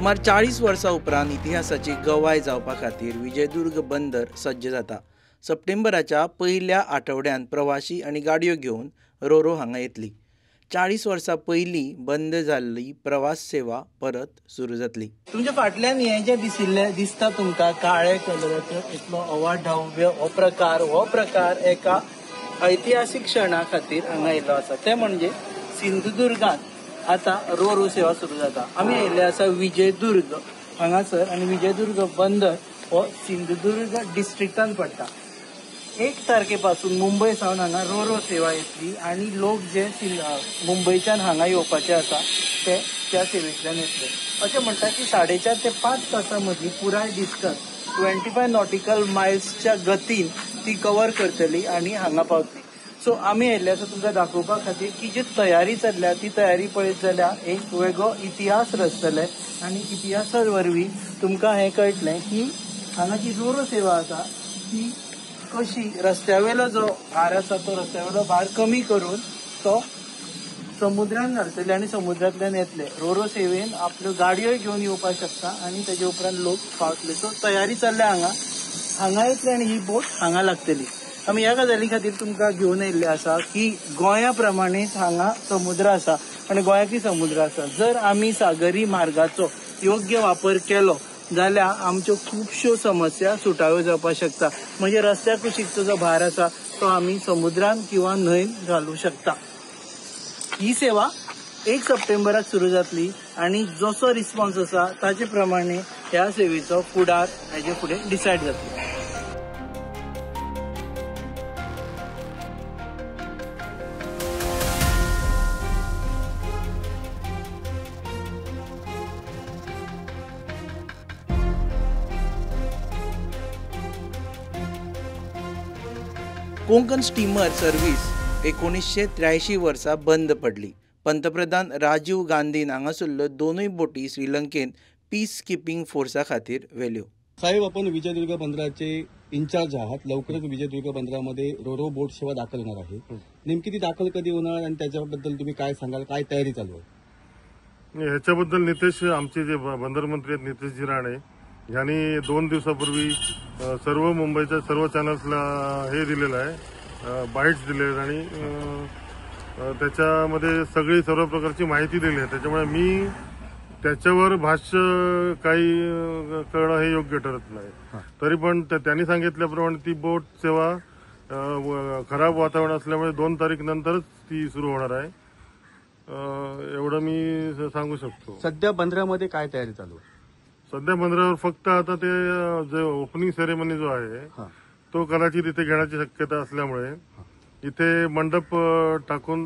सुमार 40 वर्सां उपरांत इतिहासाची गवाय जावपा खातीर विजयदुर्ग बंदर सज्ज जाता. सप्टेंबराच्या पयल्या आठवड्यांत प्रवाशी आनी गाडयो घेवन रोरो हांगा येतली. 40 वर्सां पयलीं बंद जाल्ली प्रवास सेवा परत सुरू जातली. तुमच्या फाटल्यान हें जें दिशिल्लें दिसता तुमकां काळे कलराचो इतलो अवाढव्य हो प्रकार एका ऐतिहासीक क्षणा खातीर हांगा येयल्लो आसा. तें म्हणजे सिंधुदुर्गांत आतां रोरो सेवा सुरू जाता. आमी येयल्ले आसा विजयदुर्ग हांगासर आनी विजयदुर्ग बंदर हो सिंधुदुर्ग डिस्ट्रिक्टान पडटा. 1 तारखे पासून मुंबय सावन हांगा रोरो सेवा येतली आनी लोक जे मुंबयच्यान हांगा येवपाचे आसा ते त्या सेवेंतल्यान येतले. अशें म्हणटा की 4.5 ते 5 तासां मदीं पुराय डिस्टन्स 25 नॉटिकल मायल्सच्या गतीन ती कवर करतली आनी हांगा पावतली. सो आमी येयल्ले आसा तुमकां दाखोवपा खातीर की जी तयारी चल्ल्या ती तयारी पळयत जाल्यार एक वेगळो इतिहास रचतले आनी इतिहासा वरवीं तुमकां हें कळटलें की हांगा जी रोरो सेवा आसा ती कशी रस्त्यावेलो जो भार आसा तो रस्त्यावेलो भार कमी करून तो समुद्रान घालतले आनी समुद्रांतल्यान येतले. रोरो सेवेन आपल्यो गाडयोय घेवन येवपाक शकता आनी तेजे उपरांत लोक पावतले. सो तयारी चल्ल्या हांगा हांगा येतले आनी ही बोट हांगा लागतली. आमी ह्या गजाली खातीर तुमकां घेवन येयल्ले आसा की गोंया प्रमाणेच हांगा समुद्र आसा आनी गोंयाकूय समुद्र आसा. जर आमी सागरी मार्गाचो योग्य वापर केलो जाल्यार आमच्यो खुबश्यो समस्या सुटाव्यो जावपाक शकता. म्हणजे रस्त्या कुशीकचो जो भार आसा तो आमी समुद्रान किंवा न्हंयेन घालूं शकता. ही सेवा 1 सप्टेंबराक सुरू जातली आनी जसो रिस्पॉन्स आसा ताचे प्रमाणे ह्या सेवेचो फुडार हेजे फुडें डिसायड जातलो. कोंकण स्टीमर सर्वीस 1983 वर्सा बंद पडली. पंतप्रधान राजीव गांधीन हांगासरल्यो दोनूय बोटी श्रीलंकेन पीस किपिंग फोर्सा खातीर व्हेल्यो. साहेब, आपण विजयदुर्ग बंदराचे इन्चार्ज आहात. लवकरच विजयदुर्ग बंदरामध्ये रोरो बोट सेवा दाखल होणार आहे. नेमकी ती दाखल कधी होणार आणि त्याच्याबद्दल तुम्ही काय सांगाल? काय तयारी चालू आहे ह्याच्याबद्दल? नितेश, आमचे जे बंदर मंत्री आहेत नितेशजी राणे यांनी 2 दिवसापूर्वी सर्व मुंबईच्या सर्व चॅनल्सला हे दिलेलं आहे, बाईट्स दिले आहेत आणि त्याच्यामध्ये सगळी सर्व प्रकारची माहिती दिली आहे. त्याच्यामुळे मी त्याच्यावर भाष्य काही करणं हे योग्य ठरत नाही. तरी पण त्यांनी सांगितल्याप्रमाणे ती बोट सेवा खराब वातावरण असल्यामुळे 2 तारीख नंतरच ती सुरू होणार आहे, एवढं मी सांगू शकतो. सध्या बंदरामध्ये काय तयारी चालू आहे? सध्या बंदरावर फक्त आता ते जे ओपनिंग सेरेमनी जो आहे तो कदाचित इथे घेण्याची शक्यता असल्यामुळे इथे मंडप टाकून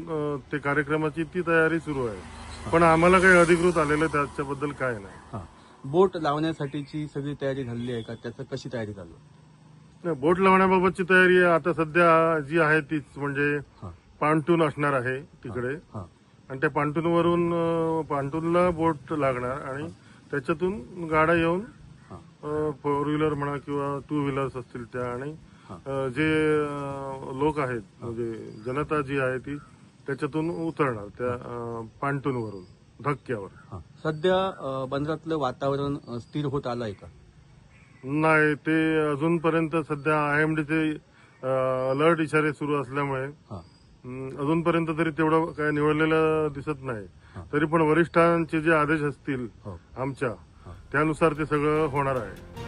ते कार्यक्रमाची ती तयारी सुरू आहे. पण आम्हाला काही अधिकृत आलेलं त्याच्याबद्दल काय नाही. बोट लावण्यासाठीची सगळी तयारी झालेली आहे का? त्याचं कशी तयारी चालू आहे? बोट लावण्याबाबतची तयारी आता सध्या जी आहे तीच म्हणजे पांटून असणार आहे तिकडे आणि त्या पांटूनवरून पांटूनला बोट लागणार आणि त्याच्यातून गाड्या येऊन 4 व्हीलर म्हणा किंवा 2 व्हीलर्स असतील त्या आणि जे लोक आहेत म्हणजे जनता जी आहे ती त्याच्यातून उतरणार त्या पांटूनवरून धक्क्यावर. सध्या बंदरातलं वातावरण स्थिर होत आलंय का? नाही, ते अजूनपर्यंत सध्या IMDचे अलर्ट इशारे सुरू असल्यामुळे अजूनपर्यंत तरी तेवढं काय निवडलेलं दिसत नाही. तरी पण वरिष्ठांचे जे आदेश असतील आमच्या त्यानुसार ते सगळं होणार आहे.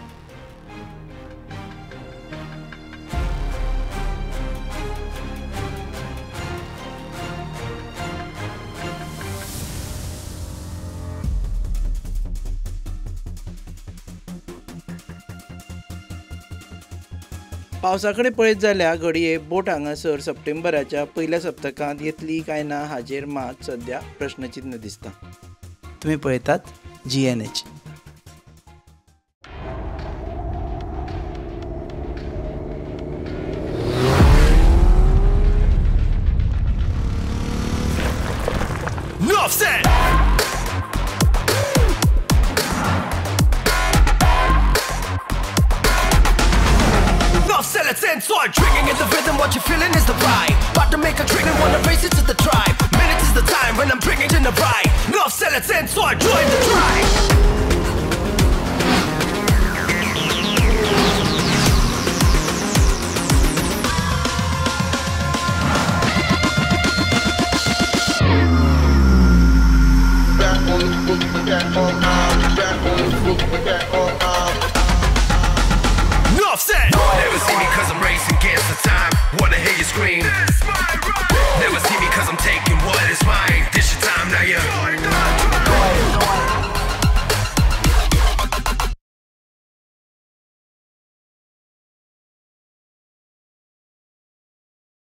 पावसा कडेन पळयत जाल्यार घडये बोट हांगासर सप्टेंबराच्या पयल्या सप्तकांत येतली काय ना हाजेर मात सद्या प्रश्नचिन्ह दिसता. तुमी पळयतात GNH. Start drinking in the rhythm, what you're feeling is the vibe. About to make a drink and wanna race it to the tribe. Minutes is the time when I'm bringing in the ride. Enough, sell it, and start, join the tribe. Oh.